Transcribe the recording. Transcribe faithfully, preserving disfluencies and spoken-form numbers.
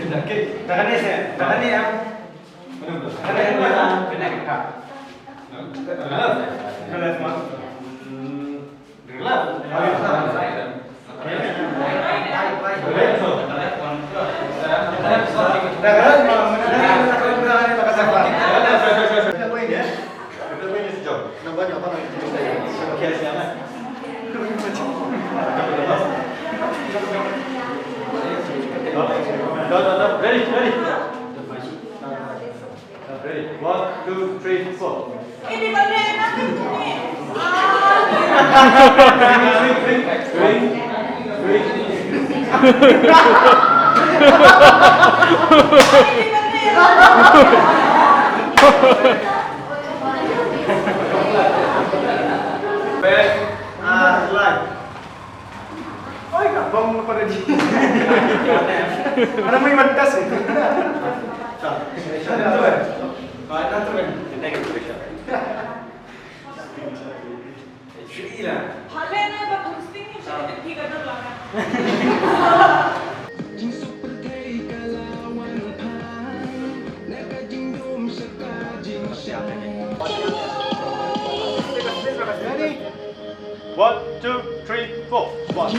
Okay, dah kena saya. Dah kena ya. Dah kena ya. Kena. Dah kena. Dah kena. Ready, ready. Ready. One, two, three, four. Ring, ring, ring, ring. Back. Ah, line. Oi, ka bang pada di. Ada main mantas ni. Tak. Ada tu kan? Ada tu kan? Ada tu kan? Sila. One, two, three, four. One.